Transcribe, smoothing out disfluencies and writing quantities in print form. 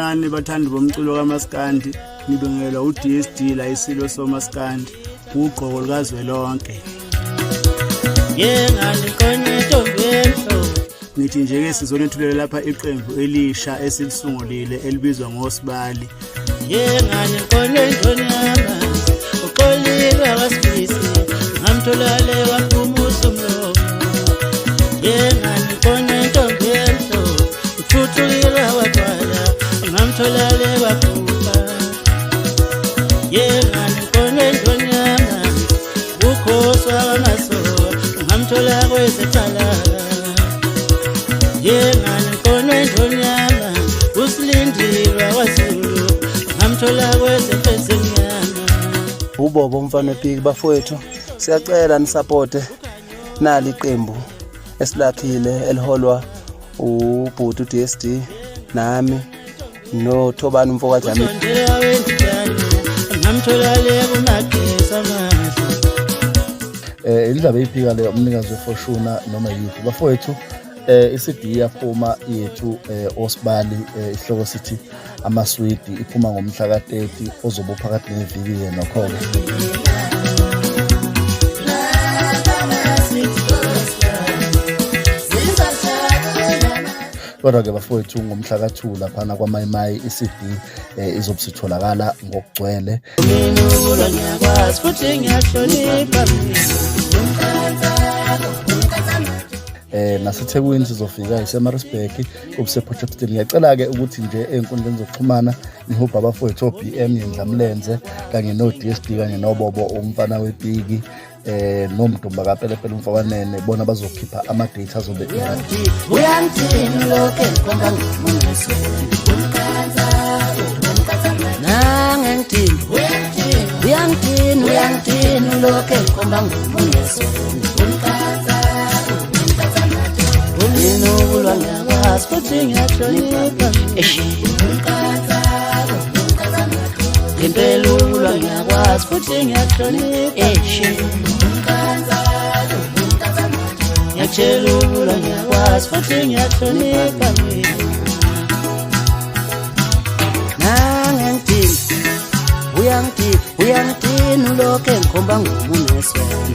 Sanibonani bathandi bomculo kaMaskandi, nibingelelwa uDSD la isilo soMaskandi, ugqoko likazwelonke. Ngithi nje-ke sizonethulela lapha iqembu elisha esilisungulile elibizwa ngoSibali. Ubobo umfana wepiki bafowethu, siyacela nisapote nali iqembu esilakhile eliholwa ubhuti uDSD nami noThobani umfo kaJamil. Indaba eyiphika le umnikazi weFortuna noma yiphi bafowethu, iCD iyaphuma yethu, osibali, isihloko sithi Amaswidi, iphuma ngomhla ka-30 ozobe uphakathi neviki-ke nokho-ke. Kodwa-ke bafowethu, ngomhla ka-2 laphana kwaMayimayi iCD izobe sitholakala ngokugcwele. NaseThekwini sizofika, iseMaritzburg, kubuse-Port Shepstone. Ngiyacela-ke ukuthi nje ey'nkundleni zokuxhumana nihubha abafowethu o-BM Yendlamlenze kanye no-DSD kanye noBobo umfana wepiki, noMdumba kaPelepele umfakwanene, bona bazokhipha ama-date azobe. Uyangithini lokho engikhomba ngomunwesweni nangengithini? Uyangithini, uyangithini lokho engikhomba ngomunwesweni? Mina ukulwa ngiyakwazi futhi ngiyahlonipha. Ngempela ukulwa ngiyakwazi futhi ngiyahlonipha. Ngiyakutshela, ukulwa ngiyakwazi futhi ngiyahlonipha mina. Nangengithini? Uyangithini, uyangithini ulokhu engikhomba ngomunwesweni?